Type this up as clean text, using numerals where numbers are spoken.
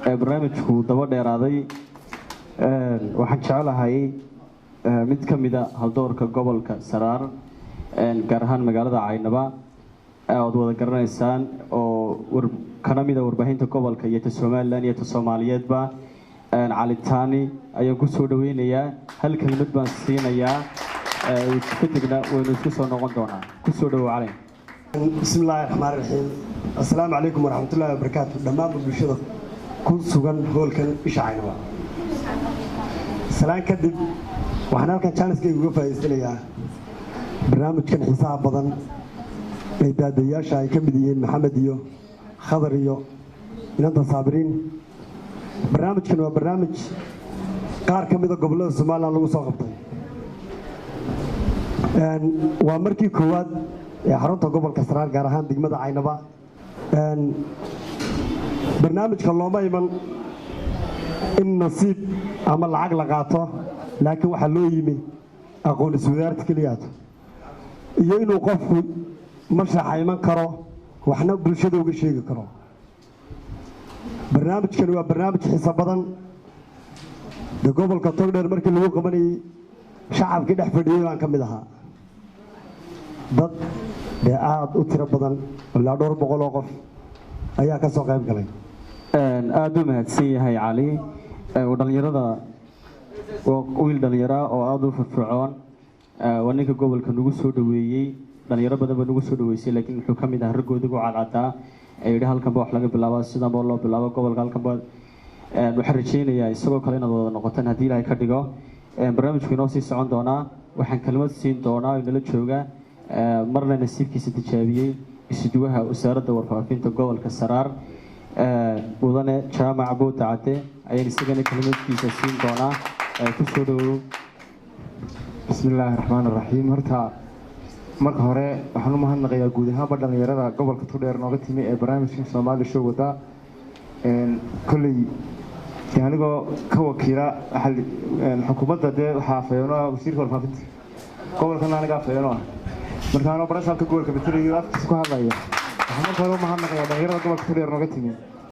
Barnaamijku daba dheeraaday. Waxaan jecelahay mid ka mida haldoorka gobolka Saraar, gaar ahaan magaalada Caynaba, ood wada garanaysaan, oo kana mida warbaahinta gobolka iyo ta Somaliland iyo ta Soomaaliyeedba, Cali Taani ayaan ku soo dhaweynayaa. Hal kelmad baan siinayaa, kadibna waynu isku soo noqon doonaa. Kusoo dhawow, Cali. Bismi illaahi raxmaan raxiim. Assalaamu calaykum waraxmatullahi wabarakaatu. Dhammaanba bulshada ku sugan hoolkan isha Caynaba, salaan kadib, waxaan halkan jaaniskayga uga faa'iidaysanayaa barnaamijkan xiisaha badan ee daadayaasha ay ka mid yihiin Maxamed iyo Khadar iyo inanta Saabiriin. Barnaamijkan waa barnaamij qaar ka mida gobollada Somaliland lagu soo qabtay. Waa markii koowaad ee xarunta gobolka Saraar, gaar ahaan degmada Caynaba. Barnaamijka looma iman in nasiib ama lacag la qaato, laakiin waxaa loo yimi aqoon iswadaarta keliyaata iyo inuu qofku mashraxa iman karo, waxna bulshada uga sheegi karo. Barnaamijkani waa barnaamij xiiso badan. De gobolka Togdheer markii lagu qabanayey, shacabkii dhex fadhiyey baan ka mid ahaa. Dad dee aada u tiro badan, ilaa dhowr boqol oo qof ayaa ka soo qayb galay. Aada u mahadsan yahay Cali. Dhalinyarada waa wiil dhallinyara oo aada u firfircoon. Waa ninka gobolka nagu soo dhaweeyey. Dhalinyaro badan ba nagu soo dhaweysay, laakiin wuxuu ka mid ahaa raggooda ugu cadcadaa ee yidhi halkan ba wax laga bilaaba, sidan ba loo bilaabo gobolka halkan ba. Waxaan rajeynayaa isagoo kale inaad wada noqotaan haddii Ilaahay ka dhigo. Barnaamijku inoo sii socon doonaa. Waxaan kelmad siin doonaa oo inala jooga, marna nasiibkiisa tijaabiyey, isuduwaha Wasaaradda Warfaafinta gobolka Saraar, mudane Jaamac Buuta Cadde ayaan isagana kelmadkiisa siin doonaa. Kusoo dhawow. Bismi illaahi raxmaan raxiim. Horta marka hore waxaan u mahadnaqayaa guud ahaanba dhallinyarada gobolka Togdheer nooga timi ee barnaamijkan Soomaali Show wada. Kolley dee anigoo ka wakiila xukuumadda, dee waxaa afhayeeno ah wasiirka warfaafinta gobolkana, aniga afhayeeno ah. Marka anoo barasaabka gobolka matalayo afkiisa ku hadlaya, waxaan marka hore u mahadnaqayaa dhallinyarada gobolka Togdheer nooga timi.